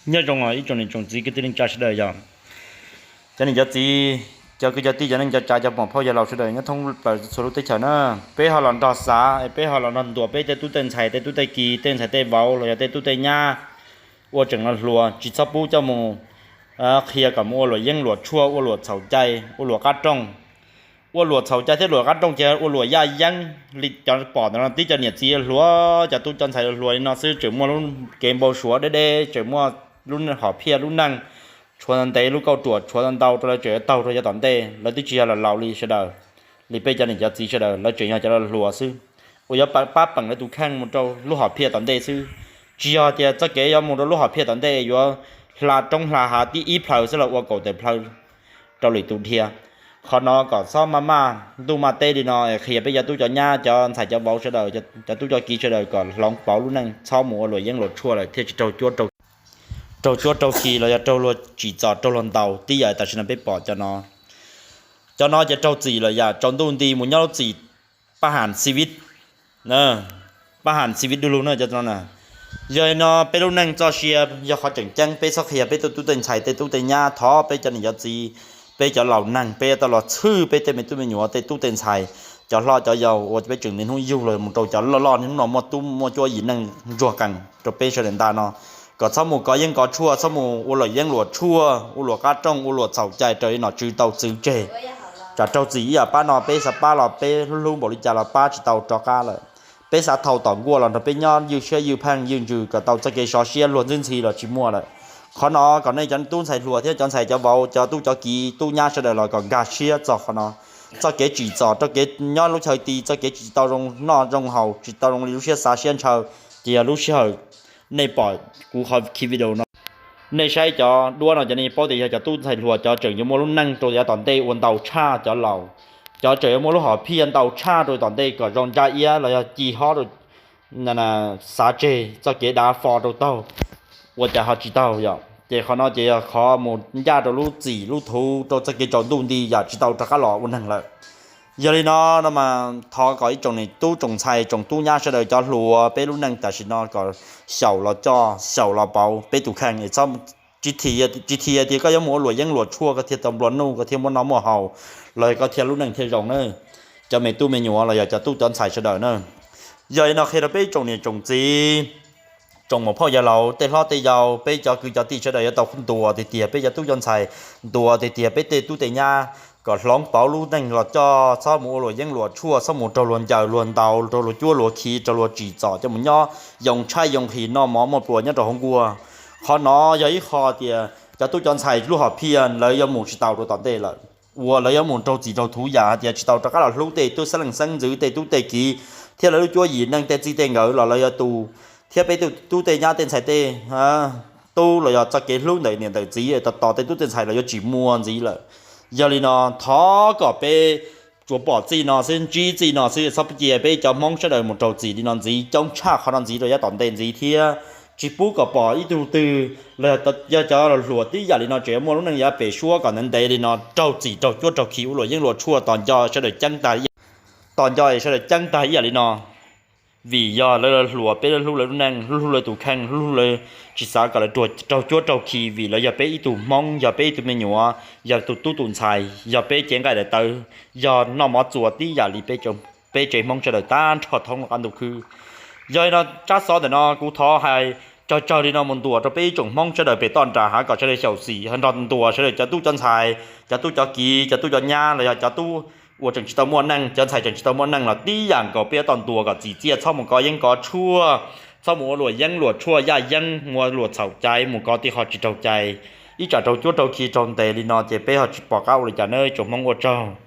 Nyob zoo ib tsoom niam tsoom txiv kwv tij neej tsa sawv daws, yog cov niam cov txiv, cov kwv cov tij, cov neej cov tsav, cov muam phauj yawg laus sawv daws nyob thoob plaws txhua lub teb chaws na. Peb ho los nrog xav, peb ho los nrog ntuas peb tej tub tej ntxhais, tej tub tej ki, tej ntxhais tej vauv los yog tej tub tej nyab uas tseem los hluas, tsis txhob pub coj mus qhia kom mus ua luam yeeb luam tshuaj, ua luam txhaum cai, ua luam qab rooj. Ua luam txhaum cai thiab luam qab rooj ces ua luam yaj yeeb li cov pom ntawd no. Tib cov niam txiv hluas, cov tub cov ntxhais hluas li no xwb tseem muaj lub kev npau suav deb deb, tseem muaj lub hom phiaj lub neej tshuav ntev, lub kauj ruam tshuav ntau rau lawv tseem yuav taug rau yav tom ntej. Lawv twb tsis yog los laus li sawv daws, li peb cov niam cov txiv sawv daws, lawv tseem yog cov los hluas xwb, uas yuav pab peem lawv tus kheej mus rau lub hom phiaj tom ntej xwb. Tsis yog tias txoj kev yuav mus rau lub hom phiaj tom ntej yuav hla roob hla hav tib ib plhaw xwb los ua kaum tawm plhaw rau lwm tus dhia. Qhov no kom txhob maj maj ntuj maj teb li no, qhia peb cov tub cov nyab, cov ntxhais cov vauv sawv daws, cov tub cov kiv sawv daws kom hloov pauv lub neej, txhob mus ua luam yeeb luam tshuaj lawm thiaj tsis raug cuab raug khi los yog raug luag tsim txom raug luag ntaus tib yam tam sim no peb pom cov no. Cov no ces raug txim lawm yam tsaus ntuj nti mus nyob lub txim pab ham xi vib, pab ham xi vib du lug na cov no. Yog li no peb lub neej txoj sia yog qhov tseem ceeb, peb txhob qhia peb tej tub tej ntxhais, tej tub tej nyab, thov peb cov niam cov txiv, peb cov laus neeg peb tau los txhwj peb tej me tub me nyuam, tej tub tej ntxhais, cov hlob cov yau uas peb tseem niaj hnub yug los mus rau cov loj loj niaj hnub no muaj tub muaj cuab yim neej ntsuag qees rau peb sawv daws ntag no, kom txhob mus kov yeeb kov tshuaj, txhob mus ua luam yeeb luam tshuaj, ua luam qab rooj, ua luam txhaum cai raws li nom tswv tau txwv tseg. Tsam raug txim ib yam pab no, peb xav pab los peb hlub hlub npaum li cas los pab tsis tau rov qab lawm. Peb xav thau tom nkuaj los nrog peb nyob ywj siab ywj pheej ywj ntsws kom tau txoj kev sov siab luag ntxwb ntxhi los tsis muaj lawm. Qhov no kom nej cov tub ntxhais hluas thiab cov ntxhais cov vauv, cov tub cov kiv tub nyab sawv daws los kom nkag siab txog qhov no. Txoj kev tsim txom, txoj kev nyob lub chaw ti, txoj kev tsis tau zoo noj zoo haus, tsis tau zoo li lub siab xav siab ntshaw, ces yog lub sij hawm nej pom kuv qhov khi video no, nej saib cov duab no ces nej paub tias yog cov tub ntxhais hluas cov tseem yuav muaj lub neej rau yav tom ntej ua ntau tshaj cov laus, cov tseem yuav muaj lub hom phiaj ntau tshaj rau tom ntej kom zoo ncaj iab los yog ci hob rau, xav tseg txoj kev dav fo rau taug, ua cas ho tsis taug yom. Ces qhov no ces yog qhov mus ncaj rau lub txim lub thuv rau txoj kev tsaus ntuj nti yam tsis tau rov qab los ua neeg lawm. Yog li no no mas thov kom ib tsoom niam tub tsoom ntxhais tsoom tub nyab sawv daws cov hluas, peb lub neej tam sim no kom xyaum los coj xyaum los pauv peb tus kheej es tsis thim tias koj yuav mus ua luam yeeb luam tshuaj koj thiaj tau nplua nuj, koj thiaj muaj noj muaj haus, los koj thiaj lub neej thiaj zoo na, cov me tub me nyuam los yog cov tub cov ntxhais sawv daws na. Yog li no qhia rau peb tsoom niam tsoom txiv, tsoom muam phauj yawg laus, tej hlob tej yau, peb cov kwv cov tij sawv daws yuav tau ntuas tiag tiag peb cov tub cov ntxhais, ntuas tiag tiag peb tej tub tej nyab kom hloov pauv lub neej los coj, txhob mus ua luam yeeb luam tshuaj, txhob mus raug luag ncaws luag ntaus, raug luag cuab luag khi, raug luag tsim txom coj mus nyob yoo tshaib yoo nqhis noj mov muaj pluas nyob rau hauv nkuaj. Qhov no yog ib qho tias cov tub cov ntxhais lub hom phiaj lawv yuav mus tsis tau rau tom ntej lawm, uas lawv yuav mus raug txim raug thuv yam hais tias tsis tau rov qab los hlub tej tub xeeb leej xeeb ntxwv, tej tub tej kiv thiab lawv lub cuab yim neej tej txij tej nkawm los lawv yuav tu, thiab peb tej tub tej nyab tej ntxhais tej tub los yog txoj kev hlub ntawm niam ntawm txiv tos tos tej tub tej ntxhais los yuav tsis muaj ntxiv lawm. Yog li no thov kom peb tsuas pom txij no xwb, ntsib txij no xwb, txhob cia peb cov Hmoob sawv daws mus raug txim li no ntxiv, coob tshaj qhov no ntxiv rau yav tom ntej ntxiv thiab. Tsis pub kom pom ib tug twg los yog cov hluas tib yam li no tseem yuav muaj lub neej yav pem suab kom ntev ntev li no raug txim raug cuab raug khi ua luam yeeb luam tshuaj tos nco sawv daws ceeb tag, tos nco es sawv daws ceeb tag ib yam li no. Vim yog lawv hluas, peb hlub lawv lub neej, hlub hlub lawv tus kheej, hlub hlub lawv, tsis xav kom lawv raug cuab raug khi vim lawv yog peb ib tug Hmoob, yog peb ib tug me nyuam, yog tus tub tus ntxhais, yog peb cev nqaij daim tawv, yog noj mov txuas tib yam li peb tsev Hmoob sawv daws tag nrho thoob qab ntuj khwb. Yog li no tsab xov ntawm no kuv thov hais tsawg tsawg li no mus ntuas rau peb ib tsoom Hmoob sawv daws pem toj nram hav kom sawv daws xyaum xim, nrog ntuas sawv daws cov tub cov ntxhais, cov tub cov kiv, cov tub cov nyab los yog cov tub uas tseem tsis tau muaj neej, cov ntxhais tseem tsis tau muaj neej los tib yam nkaus peb yuav tau ntuas kom txim txiaj, txhob mus kov yeeb kov tshuaj, txhob mus ua luam yeeb luam tshuaj yaj yeeb, mus ua luam txhaum cai, mus kov tej qho tsis raug cai, ib tsam raug cuab raug khi raug ntes li no ces peb ho tsis pom qab ua li cas nawb tsoom Hmoob, ua tsaug.